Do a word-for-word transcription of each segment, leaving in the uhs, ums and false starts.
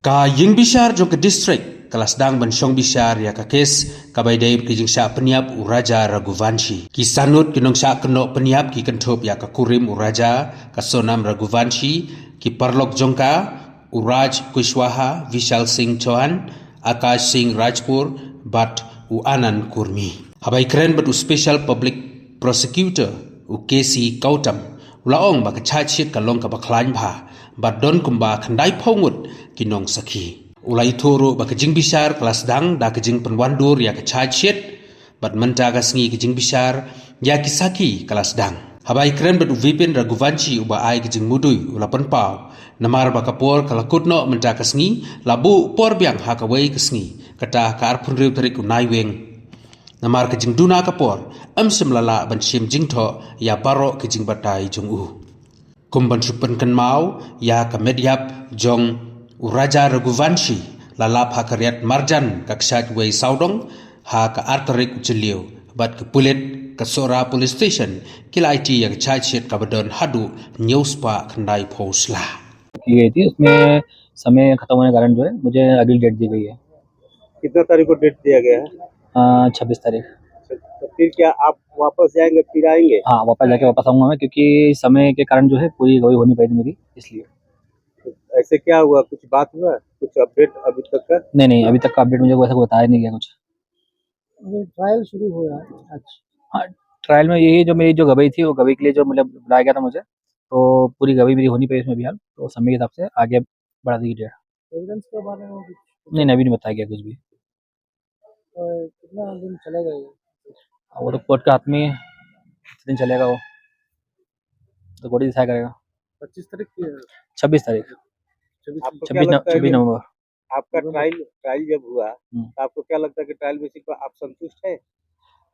Ka ïing bishar jong ka district ka la sdang ban shong bishar ïa ka kes kaba ïadei bad ka jingshah pynïap u Raja Raghuvanshi. Ki sahnut ki nongshah kynnoh pynïap ki kynthup ïa ka kurim u Raja, ka Sonam Raghuvanshi, ki paralok jong ka, u Raj Kushwaha, Vishal Singh Chauhan, Akash Singh Rajpur bad u Anand Kurmi. Haba ïakren bad u Special Public Prosecutor, u K C Gautam, u la ong ba ka charge sheet ka long kaba khlaiñ bha bad don kumba khyndai phew ngut ki nongsakhi. U la ïathuh ruh ba ka jingbishar ka la sdang da ka jingpynwandur ïa ka charge sheet bad mynta ka sngi ka jingbishar ïa ki sakhi ka la sdang. Haba ïakren bad u Vipin Raghuvanshi uba ai ka jingmudui u la pynpaw namar ba ka por ka la kut noh mynta ka sngi, la buh por biang ha kawei ka sngi, kata ka arphew hynriew tarik u Naiwieng. Namar ka jingduna ka por, ym shym la lah ban shim jingthoh ïa baroh ka jingbatai jong u. Kum ban shu pynkynmaw ïa ka met ïap jong u Raja Raghuvanshi, la lap ha ka riat marjan ka kshaid wei sawdong ha ka ar tarik u Jylliew bad ka pulit ka Sohra Police Station ki la aiti ïa ka charge sheet kaba don haduh hynñiew spah khyndai phew sla. की गई थी, उसमें समय खत्म होने के कारण जो है, मुझे अगली डेट दी गई है। कितना तारीख को डेट दिया गया है? अ, छब्बीस तारीख। अच्छा, तो फिर क्या आप वापस जाएंगे, फिर आएंगे? हाँ, वापस जाके वापस आऊंगा मैं, क्योंकि समय के कारण जो है, पूरी गवाही हो नहीं पाई थी मेरी, इसलिए। तो ऐसे क्या हुआ, कुछ बात हुआ, कुछ अपडेट अभी तक का? नहीं, नहीं, अभी तक का अपडेट मुझे वैसा कोई बताया नहीं गया कुछ। अभी ट्रायल शुरू हो रहा है आज। हाँ, ट्रायल में यही जो मेरी जो गवाही थी, वो गवाही के लिए जो, मतलब, बुलाया गया था मुझे, तो पूरी गवाही मेरी हो नहीं पाई इसमें अभी हाल, तो समय के हिसाब से आगे बढ़ा दी डेट। एविडेंस के बारे में कुछ? नहीं, नहीं, अभी नहीं बताया गया कुछ भी। तो कितना दिन चलेगा ये? अब वो तो कोर्ट के हाथ में है, कितने दिन चलेगा वो, तो कोर्ट ही डिसाइड करेगा। पच्चीस तारीख की है? छब्बीस तारीख। छब्बीस आपको क्या छब्बीस न-, लगता है छब्बीस कि नवंबर। आपका ट्रायल, ट्रायल जब हुआ, हम्म। तो आपको क्या लगता है कि ट्रायल बेसिस पर आप संतुष्ट हैं?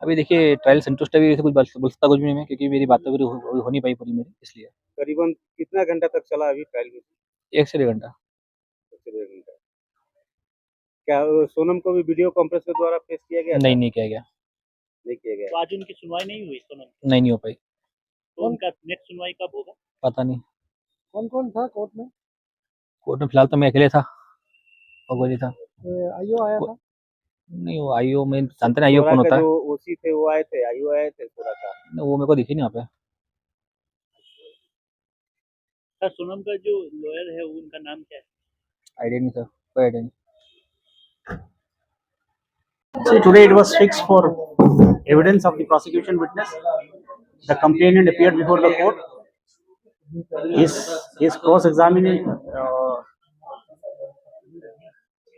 अभी देखिए, ट्रायल संतुष्ट, अभी ऐसे कुछ बोल, बोल सकता कुछ भी नहीं मैं, क्योंकि मेरी बात तो पूरी हो, हो नहीं पाई पूरी मेरी, इसलिए। करीबन कितना घंटा तक चला अभी ट्रायल बेसिस? एक से डेढ़ घंटा। एक से डेढ़ घंटा। क्या, अ, सोनम को भी वीडियो कॉन्फ्रेंस के द्वारा पेश किया गया था? नहीं, नहीं किया गया। नहीं किया गया। तो आज उनकी सुनवाई नहीं हुई सोनम की? नहीं, नहीं हो पाई। तो उनका नेक्स्ट सुनवाई कब होगा? पता नहीं। कौन कौन था कोर्ट में? कोर्ट में फिलहाल तो मैं अकेले था और कोई नहीं था। ये आईओ आया था? नहीं, वो आईओ में जानते ना, आईओ कौन होता है? जो ओसी थे, वो आए थे, आईओ आए थे सोरा का। नहीं, वो मेरे को दिखे नहीं वहाँ पे। सर, सोनम का जो लॉयर है, उनका नाम क्या है? आइडिया नहीं सर, कोई आइडिया नहीं। See, today it was fixed for evidence of the prosecution witness. The complainant appeared before the court. His, his cross examination, uh,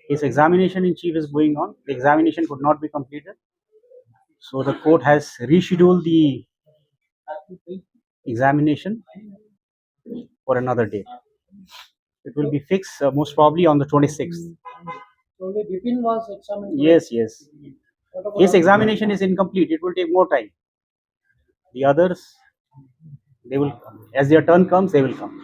his examination in chief is going on. The examination could not be completed, so the court has rescheduled the examination for another day. It will be fixed, uh, most probably on the twenty-sixth. Only Bipin was examined. Yes, yes. His examination is incomplete. It will take more time. The others, they will, as their turn comes, they will come.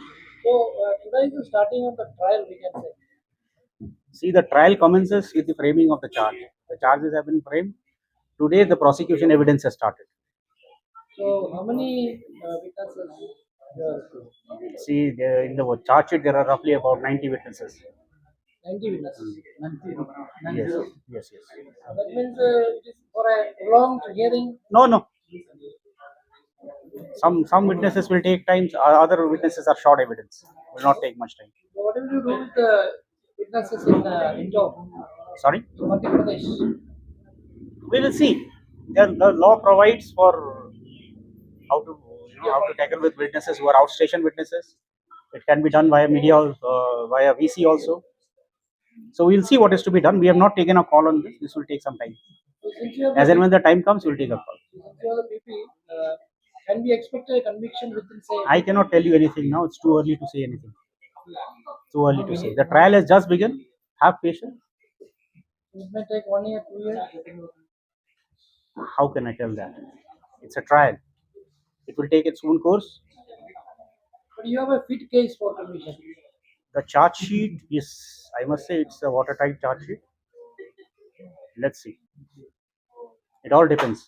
So, uh, today is the starting of the trial, we can say. See, the trial commences with the framing of the charge. The charges have been framed. Today, the prosecution evidence has started. So, how many, uh, witnesses? See, there in the charge sheet, there are roughly about ninety witnesses. Ninety witnesses? Yes, yes, yes. That means, uh, it is for a prolonged hearing? No, no. Some, some witnesses will take time, o-, other witnesses are short evidence. Will not take much time. So what will you do with the witnesses in, uh, Indore? Sorry? Madhya Pradesh. We will see. The, the law provides for how to, you know, how to tackle with witnesses who are outstation witnesses. It can be done via media, uh, via V C also. So we'll see what is to be done. We have not taken a call on this. This will take some time. So since you have As and when the time comes, we'll take a call. Since you are the P P, uh, can we expect a conviction within, say, I cannot tell you anything now. It's too early to say anything. Too early to say. The trial has just begun. Have patience. It may take one year, two years. How can I tell that? It's a trial. It will take its own course. But you have a fit case for commission. The charge sheet is, I must say, it's a watertight charge sheet. Let's see. It all depends.